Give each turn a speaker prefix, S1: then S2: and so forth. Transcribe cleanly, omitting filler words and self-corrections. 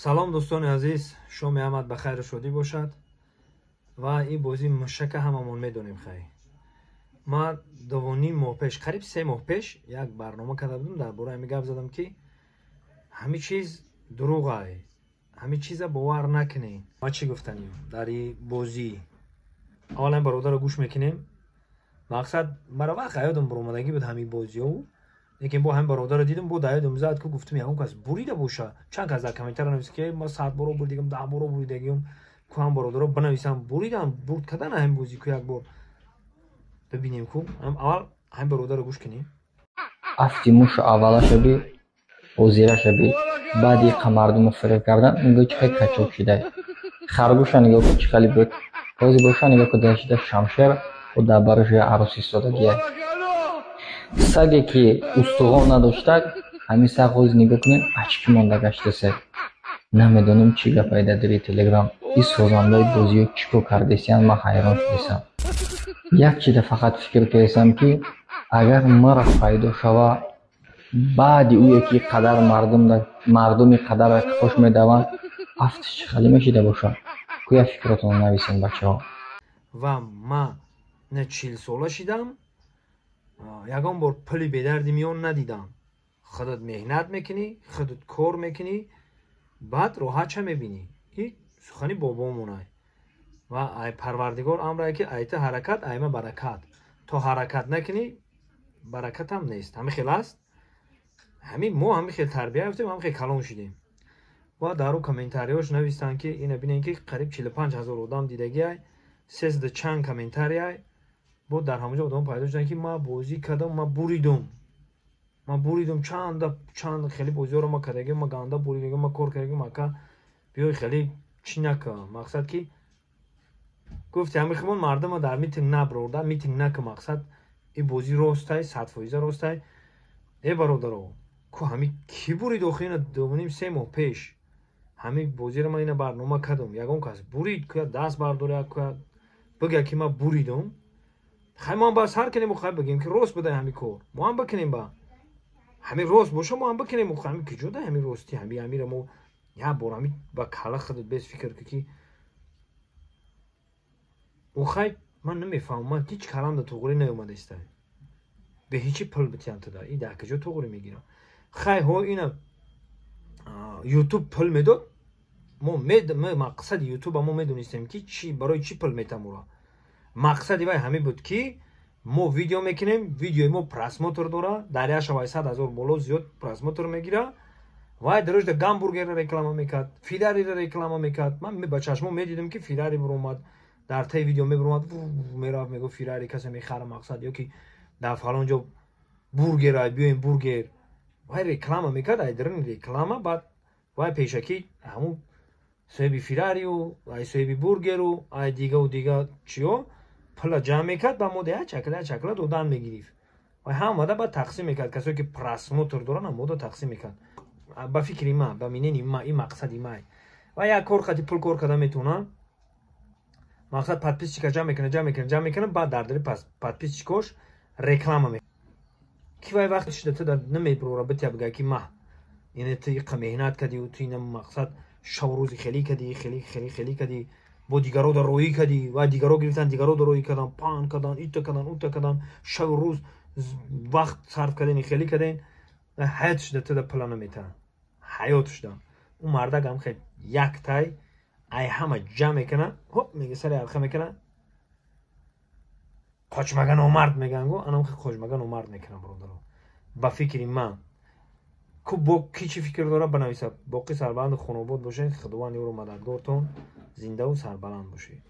S1: Салом, дӯстони азиз, шоми ҳамат ба хайру шодӣ бошад. Ва ин бозии мушака ҳамамон медонем. Хай, ман 2,5 моҳ пеш, қариб 3 моҳ пеш як барнома карда будам, дар бораи ҳами гап задам, ки ҳами чиз дурӯғай, ҳами чиза бовар накунед. Ма чӣ гуфтанем дар ин бозӣ? Аввалан бародарро гӯш мекунем. Мақсад, мара вақт ҳаётам буромадагӣ буд ҳамин бозиҳо, лекин бо ҳамин бародарро дидам, бо даёдам зад, ку гуфтам, ягон кас бурида боша. Чанд кас дар комментария навист, ки ма 100 боро буридагим, 10 боро буридагим. Ку ҳам бародаро бинависам, буридам, бурд кардан ҳамин бозӣ, ку як бор бибинем. Ку аввал ҳамин бародарро гӯш кунем.
S2: Афти мушу аввала шаби, ҳозира шаби, баъди иқа мардумро фиреб кардан, нигоҳ, чӣ хел качок шидай. Харгӯша нигоҳ кун, чӣ хеле буд. Ҳозир боша, нигоҳ кун, дашида шамшер ва дар барош я арӯс истодагиай. Саге ки устухон надоштак, ҳамин саг ҳозир, нигоҳ кунед, очки монда гаштасе. Намедонам, чӣ гапай дар дили Телеграм. Ин созандаи бозиҳо чӣ кор кардесиянд, ман ҳайрон шудесам. Як чиза фақат фикр кардесам, ки агар мара пайдо шава, баъди ӯе ки қадар мардуми қадар қафош медаванд, афтиш чӣ хеле мешида бошад? Кӯя фикротонро нависен, бачаҳо.
S1: Ва ма на 40 сола шидам, ягон бор пули бедарди миён надидам. Худат меҳнат мекунӣ, худат кор мекунӣ, баъд роҳатша мебинӣ. И сухани бобомонай. Ва ай Парвардигор амрае, ки айта ҳаракат, айма баракат. То ҳаракат накунӣ, баракатам нест. Ҳамин хел аст. Ҳамин мо ҳамин хел тарбия ёфтем, ҳамин хел калон шудем. Ва дар ӯ комментариҳош навистанд, ки ина бинем, ки қариб 45 000 одам дидагиай, сесаду чанд комментарияй. Бо дар ҳамонҷо одам пайдо шуданд, ки ма бозӣ кардам, ма буридум, ма буридум, чанда чанд хеле бозиҳоро ма кардагим, ма ганда буридагим, ма кор кардагим. Ака, биёй, хеле чӣ нака. Мақсад, ки гуфти ҳами химон мардума дар митинг наброрда, митинг нака. Мақсад, ин бозӣ ростай, 100% ростай. Э, бародаро, ку ҳами кӣ бурид охи? Ина 2,5-3 моҳ пеш ҳами бозиро ман ина барнома кардам. Ягон кас бурид? Куя даст бардора, куя бигӯя, ки ман буридум. Хай, мо ҳам ба сар кунем, хай, бигем, ки рост буда ҳами кор. Мо ҳам бикунем, ба ҳами рост боша, мо ҳам бикунем. Ҳами куҷода ҳами рости? Ҳами ҳамира мо як бор ҳами ба кала худат без фикр ку, ки хай, ман намефаҳмам, ман ҳеҷ калам да туғрӣ наёмадаиста. Бе ҳечи пул битиям туда, и дар куҷо туғрӣ мегирам? Хай, ҳо, ина Ютуб пул медод, мо мақсади Ютуба мо медонистем, ки чи барои чӣ пул метамура. Мақсади вай ҳамин буд, ки мо видео мекунем, видеои мо просмотр дора, дар як шавай 100 000 боло зиёд просмотр мегира. Вай дарожда гамбургерро реклама мекард, Феррариро реклама мекард. Ман ба чашмо медидам, ки Феррари биромад, дар таи видео мебиромад, мерафт, мегуфт: «Феррари касе мехара?» Мақсад, ё ки дар фалон ҷо бургер, биёем, бургер. Вай реклама мекард. Ай дарини реклама баъд вай пешакӣ ҳамун соҳиби Феррарию, ай соҳиби бургеру, ай дигаву дига чиё пула ҷамъ мекард, ба мода як чакла, як чакла додан мегирифт. Вай ҳамада баъд тақсим мекард. Касое ки просмотр доранд, ҳамода тақсим мекард. Ба фикри ман, ба мнении ма, ин мақсади май. Ва як кор қати пул кор карда метавонам. Мақсад, подписчика ҷамъ мекунад, ҷамъ мекунад, ҷамъ мекунад, баъд дар дари подписчикош реклама мекунад, ки вай вақти шуда ту намебурора, битя бигӯя, ки ма ина ту иқа меҳнат кардиу, ту ина, мақсад, шабу рӯзи хелӣ кардӣ, хеле хеле хеле кардӣ, бо дигаро да роҳӣ кардӣ. Ва дигаро гирифтан, дигаро да роҳӣ кардан, паҳн кардан, ита кардан, ута кардан, шабу рӯз вақт сарф карден, хеле карден. Ҳаёт шуда ту да пула наметаҳад. Ҳаёт шуда ӯ мардак ҳам хел яктай ай ҳама ҷамъ мекунад, ҳоп мега, сари арха мекунад, қочмага номард мегӯянд, го анам қочмага номард мекунам. Бародаро, ба фикри ман, ку бо ки чӣ фикр дора, банависа. Боқӣ сарбаланду хонобод бошед. Худованд ёру мададгортон, зиндаву сарбаланд бошед.